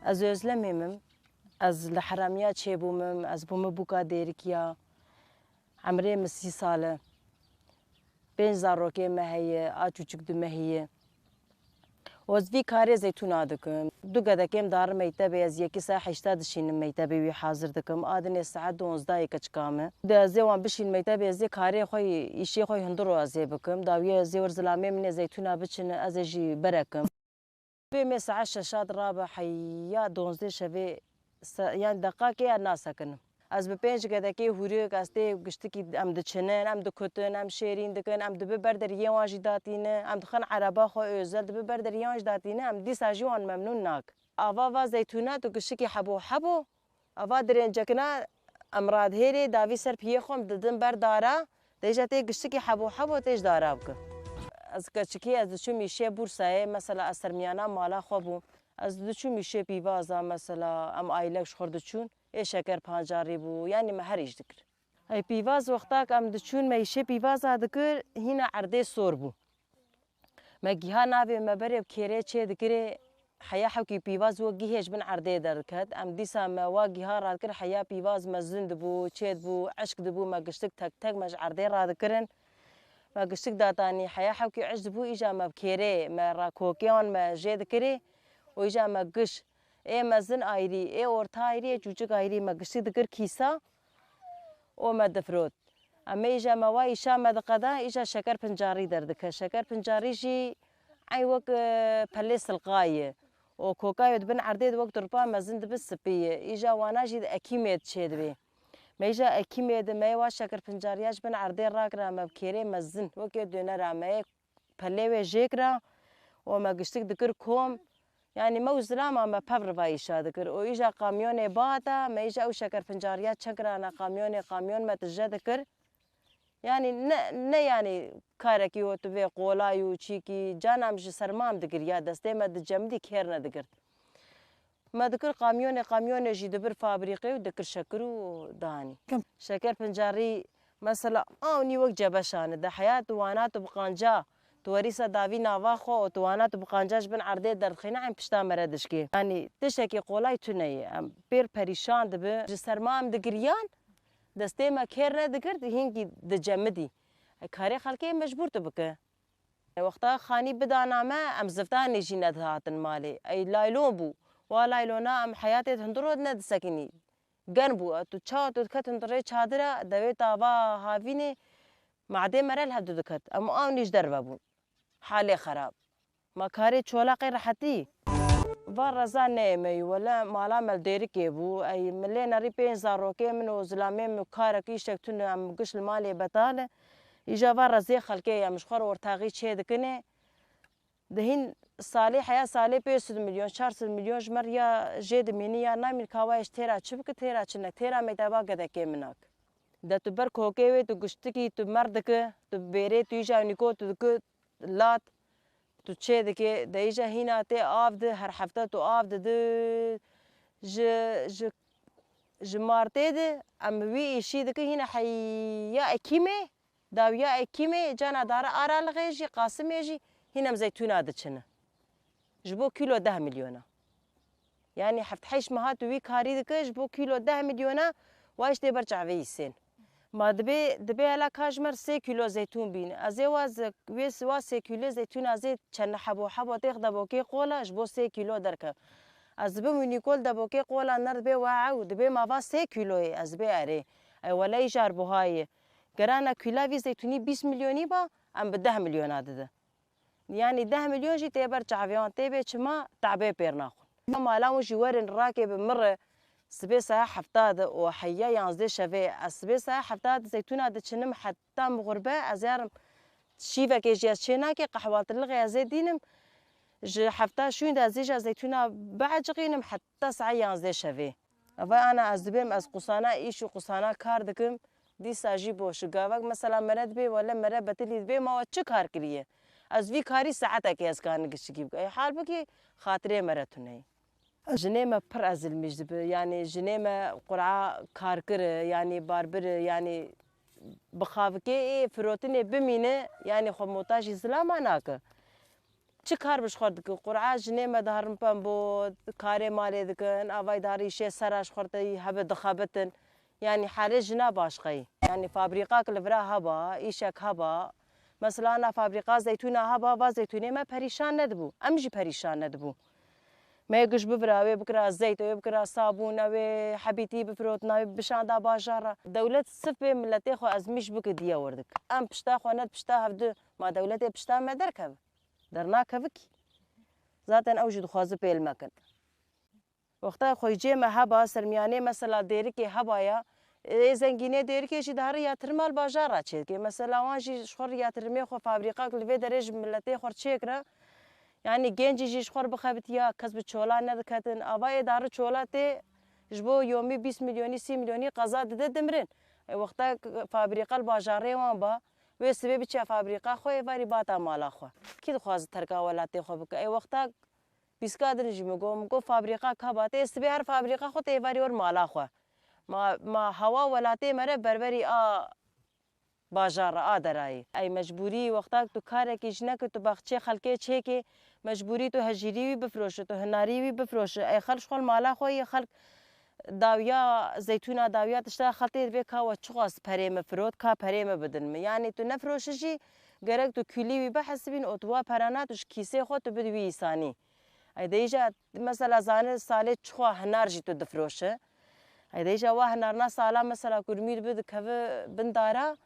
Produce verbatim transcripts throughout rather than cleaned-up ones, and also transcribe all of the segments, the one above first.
Ez Özlemê mim. Ez li Heramiya çêbûmim. Ez bûme bûka Dêrikiya. Emrê min sî sal e. Pênc zarokê me heye, a çûçik du mehî ye. Ez vî karê zeytûna dikim. Du gedekêm darim mektebê, ez yekî saet heşta dişînim mektebê wî hazir dikim. A dinê saet duwazdehê keçika me. De ez ê wan bişîn mektebê, ez ê karê xwe yî, îşê xwe yî hundir û ez ê bikim. Dawiyê ez ê wir zilamê min ê zeytûna biçine, ez ê jî berekim. Bê me saet şeşa di rabe heya duwazdeh şevê se-, yani deqakê ya nasekinim. Ez bi pênc gedekê hûrik, ez tê giştikî em diçinin, em dikutin, em şêrîn dikin, em dibi ber deriyê wan jî datîne, em dixin ereba xwe özel, dibi ber deriyê wan jî datîne, em dîsa jî wan memnûn nak. Ava va zeytûna tu giştikî hebo hebo, ava dirêncekina em radihêrê davî ser piyê xwe em didin ber dara, dêja tê giştikî hebo hebo tê ji dara bike. Ez keçikî ez diçûm îşê Bursayê, mesela ez sermiyana mala xwe bûm. Ez diçûm îşê pîvaza, mesela em aîlek ji xwe diçûn, ê şeker pancarî bû, yanî me her îş dikir. Ey pîvaz wextak em diçûn me îşê pîvaza dikir, hîna erdê sor bû. Me giha navê me berê bi kêrê çê dikirê, heya hewkî pîvaz wek gihê ji bin erdê derdiket. Em dîsa me wa giha radikir, heya pîvaz mezin dibû, çê dibû, eşk dibû, me giştik tek tek me ji erdê radikirin. Me giştik datanî, heya hewkî eşk dibû, îja me bi kêrê, me rakokêyan me jê dikirê û îja me giş. Ê mezin ayrî, ê orta ayrî, ê çûçik ayrî me giştik dikir kîsa û me difirot. Em ê îja me wa îşa me diqeda, îja şeker pincarî derdike. Şeker pincarî jî ey wek, e, pelê silqa ye. Û koka wê di bin erdê de wek turpa mezin dibe spî ye. Îja wana jî di ekîmê de çêdibê. Me îja ekîmê de me wa şeker pincariya ji bin erdê rakira me bi kêrê mezin. Wekê dönera me yê pelê wê jêkira û me giştik dikir kom. Yanî me û zilama me pev riva îşa dikir. Û îja kamyonê bata, me îja ew şeker pincariya çekirana kamyonê, kamyon me tije dikir. Yanî ne, ne yanî karekî got vê qolay û çîkî, cana em ji serma em digiriya, destê me dicemidî kêr nedigirt. Me dikir kamyonê, kamyonê jî dibir fabrîqê û dikir şekir û danî. Kim? Şeker pincarî mesela awnî wek cebeşan e. De heya tu wana tu bi qanca, tu werîsa davî nava xwe û tu wana tu bi qanca ji bin erdê derdixîne em pişta me re dişkê. Yanî tiştekî qolay tune ye. Em pêr perîşan dibin. Ji serma em digiriyan, destê me kêr nedigirt, hînkî dicemidî. Karê xelkê mecbûr tu bike. Wexta xanî bidana me, em ziftanê jî nedihatin malê. Ey laylon bû. Wa laylona em heyatê di hundirê de nedisekinî. Germ bû. Tu ça tu diket hundirê çadira, dewê tava havînê, madê me re li hev du diket. Em awnî ji derve bûn. Halê xerab. Ma karê çolaqê rehetî. Va reza neyê me yî. Wele mala me li Dêrikê bû. Ey milê nerî pênc zarokê min û zilamê min û karek îşek tune em giş li malê betal e. Îja va rezê xelkê ye, em ji xwe re ortaxî çê dikinê. Di hîn salê heya salê pênc sed milyon, çar sed milyon ji me re ya jê dimînî ya namîn ka wa ji têra çi bike, têra çi nek, têra mekteba gedekê min nak. De tu ber kokê wê tu giştikî tu mer dike, tu bêrê tu îja nîko tu dike lat, tu çê dike, de îja hîna tê av di, her hefte tu av didi. Ji, ji, ji martê de em wî îşî dike hîna heya ekîmê. Dawiya Ekîmê, cana dara Aralixê jî, Qasimê jî hîn em zeytûna diçine. Ji bo kîlo deh milyona. Yanî heft heşt meha tu wî karî dike, ji bo kîlo deh milyona wa ji tê ber çavê îsên. Ma dibê, dibê hela ka ji me re sê kîlo zeytûn bîne. Ez ê wa ze-, wê siwa sê kîlo zeytûna zê çend hebo hebo têx debokê qola ji bo sê kîlo derke. Ez dibim wî nîkol debokê qola ner dibê wa ew, dibê ma va sê kîloyê, ez dibê erê. Ey wele îjar buha ye. Gerana kîla vî zeytûnî bîst milyonî ba, em bi deh milyona dide. Yanî deh milyon jî tê ber çavê wan tê bê çima tabê pêr naxwin. Mala wan jî werin rakê bi mir e, sibê saet hefta de û heya yanzdê şevê, ez sibê saet hefta de zeytûna diçinim heta mixurbe, ez yarim şîvekê jî ez çê nake, qehwaltilixê ez ê dînim. Ji hefta şûn de ez ê jî zeytûna bieciqînim heta saet yanzdê şevê. Eva ana ez dibêm, ez qusana îş û qusana kar dikim, dîsa jî boş. Gavek mesela mere dibê, wele mere betilî dibê, ma we çi kar kiriye? Ez vî karî saetekê ez karin giştikî bikim. Ey halbikî xatirê mere tune ye. Jinê me pir ezilmîş dibi, yanî jinê me qur'a karkir e, yanî barbir e, yanî bi xavikê ê firotinê bimîne, yanî xwe motajî zilama nake. Çi kar bi ji xwe dikin? Qur'a jinê me diherin pembo, karê malê dikin, avay diherin îşê sera ji xwe tê hebe dixebitin. Yanî herê jina başqeyî. Yanî fabrîqak li vira heba, îşek heba. Mesela na fabrîqa zeytûna heba, va zeytûnê me perîşan nedibû. Em jî perîşan nedibû. Me giş bivira, wê bikira zeyt, wê bikira sabûn, wê hebîtî bifirot, navê bişanda bajara. Dewlet sif bê miletê xwe ezmîş bike diye wir dik. Em pişta xwe ne pişta hevdu. Ma dewletê pişta me derkeve? Dernakeve kî. Zaten ew jî dixwaze pêl me kin. Wexta xweycê me heba, sermiyanê mesela dêrikê heba ya, ê zengînê dêrikê jî diheri yatirimal bajara çêdike. Mesela wan jî ji xwe yatirimê xwe fabrîqak li vê derê ji miletê xwe çêkira. Yanî gencî jî ji xwe bixebitiya, kes bi çola nediketin. Ava ê dari çola tê ji bo yomî bîst milyonî, sî milyonî qeza dide dimirin. E, wexta fabrîqa li bajarê wan ba, wê sibê biçe fabrîqa xwe, ê varî bata mala xwe. Kî dixwaze terka welatê xwe bike? Ê wexta Pîska din jî min got, min got, fabrîqa ka ba tê, sibê her fabrîqa xwe tê êvarî wer mala xwe. Ma, ma hewa welatê me re berberî a bajar re, a derayê. Ey mecbûrî wexta tu karekî ji neke tu baxçê xelkê çêkê, mecbûrî tu hejîrî wî bifroşe, tu hinarî wî bifroşe. Ey xelk ji xwe li mala xwe yê xelk dawiya zeytûna, dawiya tişta xeltê divê ka we çiqas perê min firot, ka perê min bidin min. Yanî tu nefroşe jî gerek tu kîlî wî bihesibîn û tu wa perana tu ji kîsê xwe tu bidî wî îsanî. Ey de îja mesela zanî salê çixa hinar jî tu difroşe. Ey de îja wa hinarna sala mesela kurmî dibi dikeve bin dara,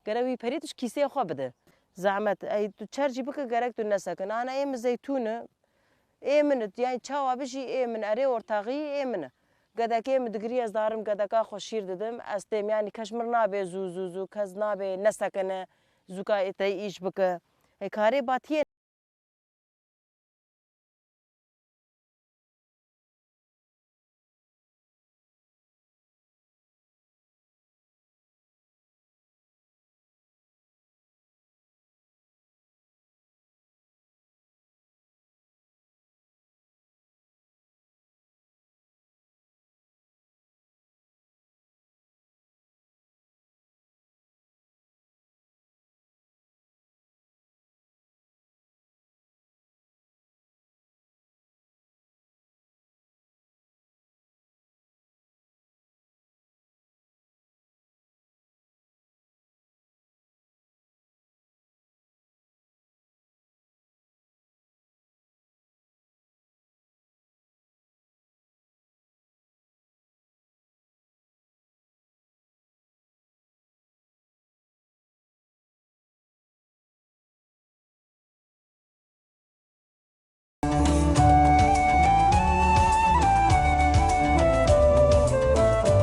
gerek wî perî tu ji kîsê xwe bide. Zehmet, ey tu çer jî bike gerek tu nesekin. Ana ê min zeytûn e, ê min e, yani çawa bijî ê min, erê ortaxî ê min e. Gedekê min digirî ez darim gedeka xwe şîr didim, ez têm yani kes mir nabe zû zû zû, kes nabe nesekine, zûka ê te îş bike. Ey karê batiyê